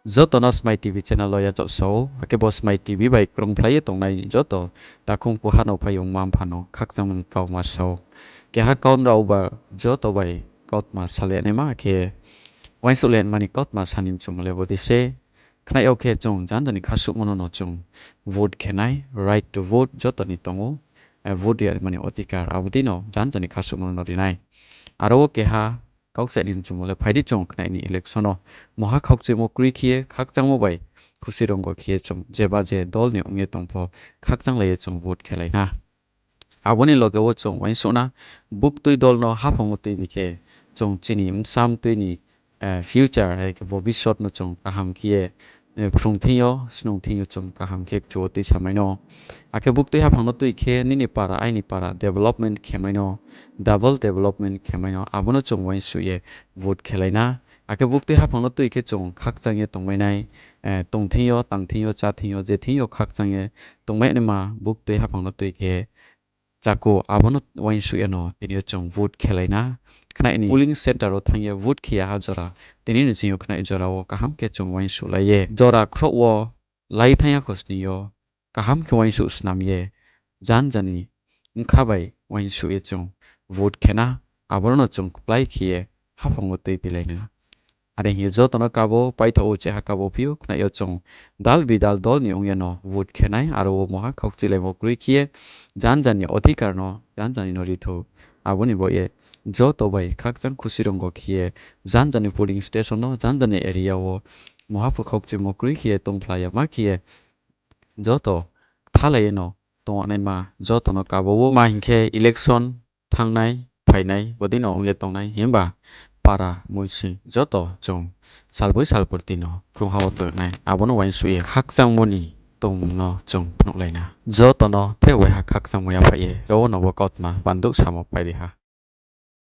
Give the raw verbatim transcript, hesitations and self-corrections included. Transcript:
Joto no Smai TV channel wo yachaoh sa ou, akhe bo Smai TV bai krungphlai ye tongnai joto takhung kuha no phaiyong mma mpha no khakchangmo ni kauma sa ou. Keha kau nrao ba joto bai kautma salai naima khe, uaingsouhlai nma ni kautma sa ni mchumo le bo dei se. Khnai yo khe chung janja ni khasuhmo no no chung vote khe nai, right to vote joto ni tong ou, vote ri ya nma ni odhikar, abo dei no janja ni khasuhmo no no ri nai. Aro wo keha kaukchaih ni mchumo le phai di chung khnai ni election wo mungha khaukchuimo kroi khe ye khakchangmo bai khusi ronggo khe ye chung jeba je dol ni ong ye tong pho khakchanglai ye chung vote khelai na. Abo ni loge wo chung uaingsouh na, buktui dol no haphang wo tuibi khe chung chini bsa mtui ni future, hai khe bobisot no chung kaham khe ye phrung thing yo, snung thing yo chung kaham khe kchu wo tuisamai no. Akhe buktui haphang no tui khe nini para, aini para development khe mai no, double development khe mai no, abo no chung uaingsouh ye vote khelai na. Akhe buktui haphang no tui khe chung khakchang ye tongmai nai, tong thing yo, tang thing yo, chá thing yo, je thing yo khakchang ye tongmai naima buktui haphang no tui khe chako, abo no uaingsouh ye no tini yo chung vote khelai na. Khnai ni polling centre wo thanng ye vote khe ya ha jora, tini ni ching yo khnai jora wo kaham khe chung uaingsouhlai ye, jora khrouh wo lai thanng ya kho sning yo kaham khe uaingsouh snam ye, janja ni bkha bai uaingsouh ye chung vote khe na, abo no chung kplái khe ye haphang wo tuibilai na. Are hing ye joto no kabo paithaoh wo cheha kabo phi ou, khnai yo chung dal bidal dol ni ong ye no vote khe nai, aro wo mungha khaukchuilaimo kroi khe ye janja ni odhikar no janja ni no ri thou. Abo ni baoh ye joto bai khakchang khusi ronggo khe ye janja ni polling station no, janja ni area wo mungha pho khaukchuimo kroi khe ye tongphla ya ma khe ye joto kthalai ye no tongnaima joto no kabo ou. Ma hing khe election thanngnai, phainai, bodei no ong ye tongnai, himba para moisi joto chung salboi salpurti no krungha wo tongnai, abo no uaingsouh ye khakchangmo ni tongmung no chung phnuhlai na. Joto no tre waiha khakchangmo yaphaih ye ro wo no bo kautma bandouh samo pai ri ha.